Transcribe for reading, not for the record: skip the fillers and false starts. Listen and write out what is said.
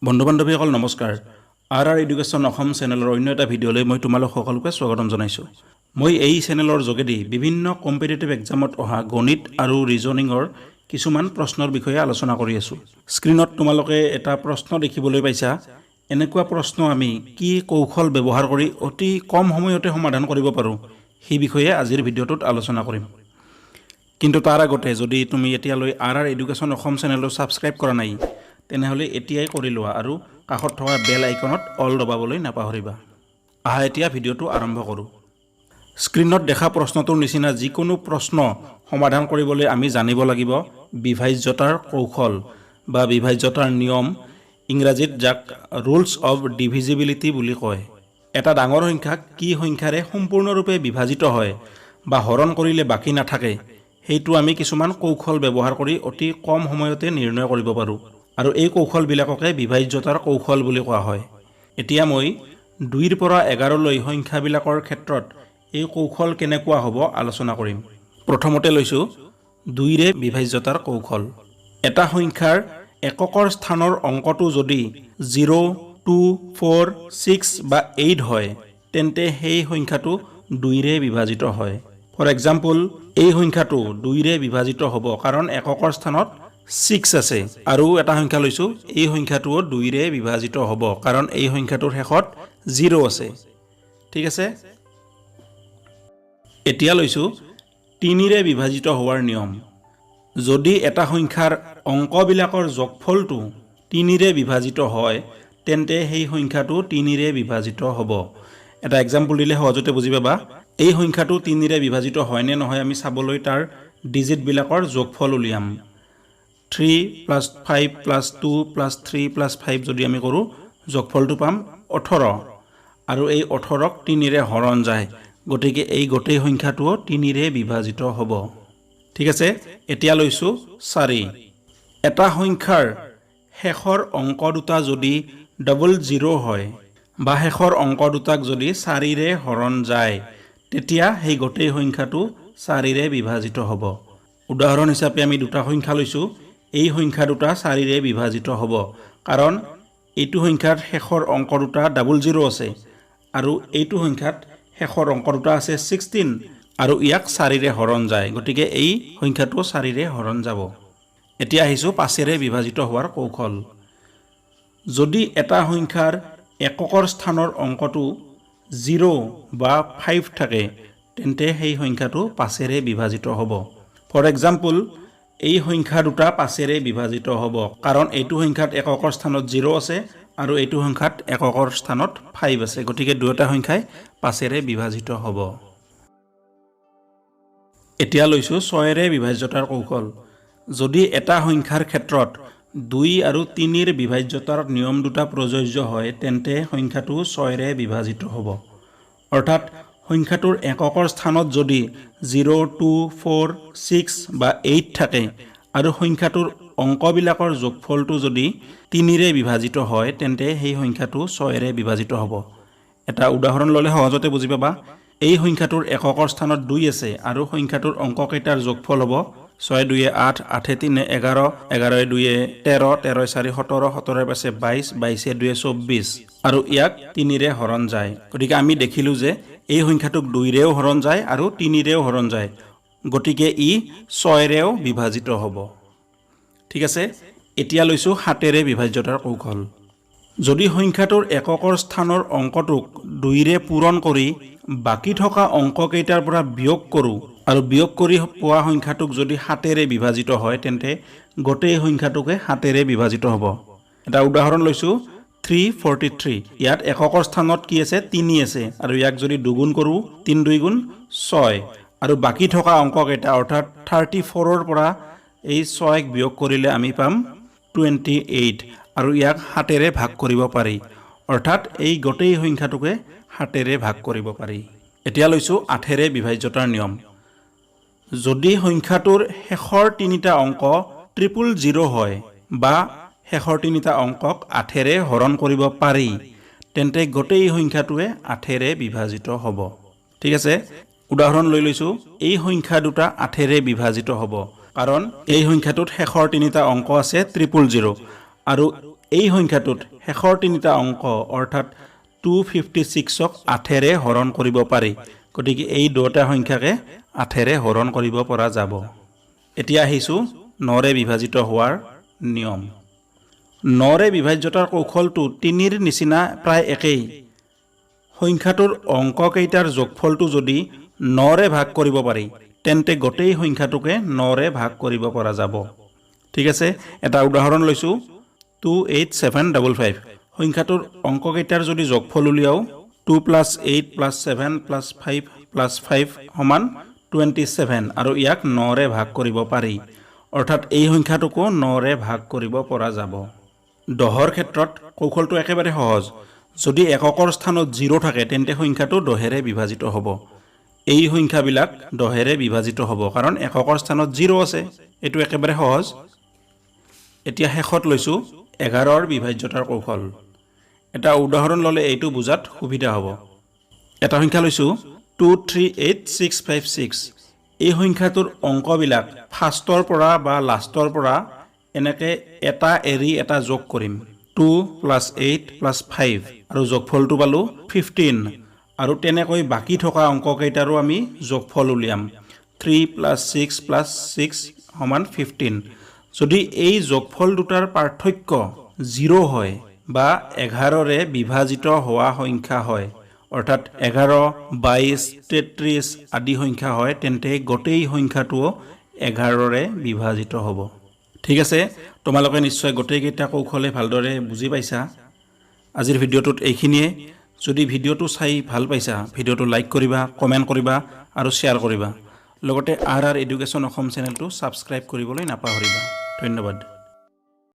বন্ধু বান্ধৱীসকল, নমস্কাৰ। R R education Assam চেনেলৰ অন্য এটা ভিডিঅ'লৈ মই তোমালোক সকলোকে স্বাগতম জনাইছোঁ। মই এই চেনেলৰ যোগেদি বিভিন্ন কম্পিটিটিভ এক্সামত অহা গণিত আৰু ৰিজনিঙৰ কিছুমান প্ৰশ্নৰ বিষয়ে আলোচনা কৰি আছোঁ। স্ক্ৰীণত তোমালোকে এটা প্ৰশ্ন দেখিবলৈ পাইছা। এনেকুৱা প্ৰশ্ন আমি কি কৌশল ব্যৱহাৰ কৰি অতি কম সময়তে সমাধান কৰিব পাৰোঁ, সেই বিষয়ে আজিৰ ভিডিঅ'টোত আলোচনা কৰিম। কিন্তু তাৰ আগতে যদি তুমি এতিয়ালৈ আৰ আৰ এডুকেশ্যন অসম চেনেলটো ছাবস্ক্ৰাইব কৰা নাই, তেনেহ'লে এতিয়াই কৰি লোৱা আৰু কাষত থকা বেল আইকনত অল দবাবলৈ নাপাহৰিবা। আহা, এতিয়া ভিডিঅ'টো আৰম্ভ কৰোঁ। স্ক্ৰীণত দেখা প্ৰশ্নটোৰ নিচিনা যিকোনো প্ৰশ্ন সমাধান কৰিবলৈ আমি জানিব লাগিব বিভাজ্যতাৰ কৌশল বা বিভাজ্যতাৰ নিয়ম, ইংৰাজীত যাক ৰুলছ অৱ ডিভিজিবিলিটি বুলি কয়। এটা ডাঙৰ সংখ্যাক কি সংখ্যাৰে সম্পূৰ্ণৰূপে বিভাজিত হয় বা হৰণ কৰিলে বাকী নাথাকে, সেইটো আমি কিছুমান কৌশল ব্যৱহাৰ কৰি অতি কম সময়তে নিৰ্ণয় কৰিব পাৰোঁ আৰু এই কৌশলবিলাককে বিভাজ্যতাৰ কৌশল বুলি কোৱা হয়। এতিয়া মই 2ৰ পৰা 11লৈ সংখ্যাবিলাকৰ ক্ষেত্ৰত এই কৌশল কেনেকুৱা হ'ব আলোচনা কৰিম। প্ৰথমতে লৈছোঁ 2ৰে বিভাজ্যতাৰ কৌশল। এটা সংখ্যাৰ এককৰ স্থানৰ অংকটো যদি 0, 2, 4, 6 বা 8 হয়, তেন্তে সেই সংখ্যাটো 2ৰে বিভাজিত হয়। ফৰ এক্সাম্পল, এই সংখ্যাটো 2ৰে বিভাজিত হ'ব, কাৰণ এককৰ স্থানত 6 আছে। আৰু এটা সংখ্যা লৈছোঁ, এই সংখ্যাটোও 2ৰে বিভাজিত হ'ব, কাৰণ এই সংখ্যাটোৰ শেষত 0 আছে। ঠিক আছে। এতিয়া লৈছোঁ 3ৰে বিভাজিত হোৱাৰ নিয়ম। যদি এটা সংখ্যাৰ অংকবিলাকৰ যোগফলটো 3ৰে বিভাজিত হয়, তেন্তে সেই সংখ্যাটো 3ৰে বিভাজিত হ'ব। এটা এক্সাম্পল দিলে সহজতে বুজি পাবা। এই সংখ্যাটো 3ৰে বিভাজিত হয় নে নহয় আমি চাবলৈ তাৰ ডিজিটবিলাকৰ যোগফল উলিয়াম। 3 plus 5 plus 2 plus 3 plus 5 যদি আমি কৰোঁ, যোগফলটো পাম 18 আৰু এই 18ক 3ৰে হৰণ যায়। গতিকে এই গোটেই সংখ্যাটোও 3ৰে বিভাজিত হ'ব। ঠিক আছে। এতিয়া লৈছোঁ 4। এটা সংখ্যাৰ শেষৰ অংক দুটা যদি 00 হয় বা শেষৰ অংক দুটাক যদি 4ৰে হৰণ যায়, তেতিয়া সেই গোটেই সংখ্যাটো 4ৰে বিভাজিত হ'ব। উদাহৰণ হিচাপে আমি দুটা সংখ্যা লৈছোঁ। এই সংখ্যা দুটা 4ৰে বিভাজিত হ'ব, কাৰণ এইটো সংখ্যাত শেষৰ অংক দুটা 00 আছে আৰু এইটো সংখ্যাত শেষৰ অংক দুটা আছে 16 আৰু ইয়াক 4ৰে হৰণ যায়। গতিকে এই সংখ্যাটো 4ৰে হৰণ যাব। এতিয়া আহিছোঁ 5ৰে বিভাজিত হোৱাৰ কৌশল। যদি এটা সংখ্যাৰ এককৰ স্থানৰ অংকটো 0 বা 5 থাকে, তেন্তে সেই সংখ্যাটো 5ৰে বিভাজিত হ'ব। ফৰ এক্সাম্পল, এই সংখ্যা দুটা 5ৰে বিভাজিত হ'ব, কাৰণ এইটো সংখ্যাত এককৰ স্থানত 0 আছে আৰু এইটো সংখ্যাত এককৰ স্থানত 5 আছে। গতিকে দুয়োটা সংখ্যাই 5ৰে বিভাজিত হ'ব। এতিয়া লৈছোঁ 6ৰে বিভাজ্যতাৰ কৌশল। যদি এটা সংখ্যাৰ ক্ষেত্ৰত 2 আৰু 3ৰ বিভাজ্যতাৰ নিয়ম দুটা প্ৰযোজ্য হয়, তেন্তে সংখ্যাটো 6ৰে বিভাজিত হ'ব। অৰ্থাৎ সংখ্যাটোৰ এককৰ স্থানত যদি 0, 2, 4, 6 বা 8 থাকে আৰু সংখ্যাটোৰ অংকবিলাকৰ যোগফলটো যদি 3ৰে বিভাজিত হয়, তেন্তে সেই সংখ্যাটো 6ৰে বিভাজিত হ'ব। এটা উদাহৰণ ল'লে সহজতে বুজি পাবা। এই সংখ্যাটোৰ এককৰ স্থানত 2 আছে আৰু সংখ্যাটোৰ অংককেইটাৰ যোগফল হ'ব 6 দুয়ে 8, 8 3 11, 11 দুয়ে 13, 13 4 17, 17 5 22, 22 দুয়ে 24 আৰু ইয়াক 3ৰে হৰণ যায়। গতিকে আমি দেখিলোঁ যে এই সংখ্যাটোক 2ৰেও হৰণ যায় আৰু 3ৰেও হৰণ যায়। গতিকে ই 6ৰেও বিভাজিত হ'ব। ঠিক আছে। এতিয়া লৈছোঁ 7ৰে বিভাজ্যতাৰ কৌশল। যদি সংখ্যাটোৰ এককৰ স্থানৰ অংকটোক 2ৰে পূৰণ কৰি বাকী থকা অংককেইটাৰ পৰা বিয়োগ কৰোঁ আৰু বিয়োগ কৰি পোৱা সংখ্যাটোক যদি 7ৰে বিভাজিত হয়, তেন্তে গোটেই সংখ্যাটোকে 7ৰে বিভাজিত হ'ব। এটা উদাহৰণ লৈছোঁ, 343। ইয়াত এককৰ স্থানত কি আছে? 3 আছে আৰু ইয়াক যদি দুগুণ কৰোঁ, 3 2 গুণ 6 আৰু বাকী থকা অংককেইটা, অৰ্থাৎ 34ৰ পৰা এই 6ক বিয়োগ কৰিলে আমি পাম 28 আৰু ইয়াক 7ৰে ভাগ কৰিব পাৰি। অৰ্থাৎ এই গোটেই সংখ্যাটোকে 7ৰে ভাগ কৰিব পাৰি। এতিয়া লৈছোঁ 8ৰে বিভাজ্যতাৰ নিয়ম। যদি সংখ্যাটোৰ শেষৰ তিনিটা অংক 000 হয় বা শেষৰ তিনিটা অংকক 8ৰে হৰণ কৰিব পাৰি, তেন্তে গোটেই সংখ্যাটোৱে 8ৰে বিভাজিত হ'ব। ঠিক আছে। উদাহৰণ লৈ লৈছোঁ। এই সংখ্যা দুটা 8ৰে বিভাজিত হ'ব, কাৰণ এই সংখ্যাটোত শেষৰ তিনিটা অংক আছে 000 আৰু এই সংখ্যাটোত শেষৰ তিনিটা অংক অৰ্থাৎ 256ক 8ৰে হৰণ কৰিব পাৰি। গতিকে এই দুটা সংখ্যাকে 8ৰে হৰণ কৰিব পৰা যাব। এতিয়া আহিছোঁ 9ৰে বিভাজিত হোৱাৰ নিয়ম। 9ৰে বিভাজ্যতাৰ কৌশলটো 3ৰ নিচিনা প্ৰায় একেই। সংখ্যাটোৰ অংককেইটাৰ যোগফলটো যদি 9ৰে ভাগ কৰিব পাৰি, তেন্তে গোটেই সংখ্যাটোকে 9ৰে ভাগ কৰিব পৰা যাব। ঠিক আছে, এটা উদাহৰণ লৈছোঁ, 28755। সংখ্যাটোৰ অংককেইটাৰ যদি যোগফল উলিয়াওঁ, 2 plus 8 plus 7 plus 5 plus 5 সমান 27 আৰু ইয়াক 9ৰে ভাগ কৰিব পাৰি। অৰ্থাৎ এই সংখ্যাটোকো 9ৰে ভাগ কৰিব পৰা যাব। 10ৰ ক্ষেত্ৰত কৌশলটো একেবাৰে সহজ। যদি এককৰ স্থানত 0 থাকে, তেন্তে সংখ্যাটো 10ৰে বিভাজিত হ'ব। এই সংখ্যাবিলাক 10ৰে বিভাজিত হ'ব, কাৰণ এককৰ স্থানত 0 আছে। এইটো একেবাৰে সহজ। এতিয়া শেষত লৈছোঁ 11ৰ বিভাজ্যতাৰ কৌশল। এটা উদাহৰণ ল'লে এইটো বুজাত সুবিধা হ'ব। এটা সংখ্যা লৈছোঁ, 238656। এই সংখ্যাটোৰ অংকবিলাক ফাৰ্ষ্টৰ পৰা বা লাষ্টৰ পৰা এনেকৈ এটা এৰি এটা যোগ কৰিম, 2 প্লাছ 8 প্লাছ 5 আৰু যোগফলটো পালোঁ 15। আৰু তেনেকৈ বাকী থকা অংককেইটাৰো আমি যোগফল উলিয়াম, 3 প্লাছ 6 প্লাছ 6 সমান 15। যদি এই যোগফল দুটাৰ পাৰ্থক্য 0 হয় বা 11ৰে বিভাজিত হোৱা সংখ্যা হয়, অৰ্থাৎ 11, 22, 33 আদি সংখ্যা হয়, তেন্তে গোটেই সংখ্যাটোও 11ৰে বিভাজিত হ'ব। ঠিক আছে, তোমালোকে নিশ্চয় গোটেইকেইটা কৌশলে ভালদৰে বুজি পাইছা। আজিৰ ভিডিঅ'টোত এইখিনিয়ে। যদি ভিডিঅ'টো চাই ভাল পাইছা, ভিডিঅ'টো লাইক কৰিবা, কমেণ্ট কৰিবা আৰু শ্বেয়াৰ কৰিবা। লগতে আৰ আৰ এডুকেশ্যন অসম চেনেলটো ছাবস্ক্ৰাইব কৰিবলৈ নাপাহৰিবা। ধন্যবাদ।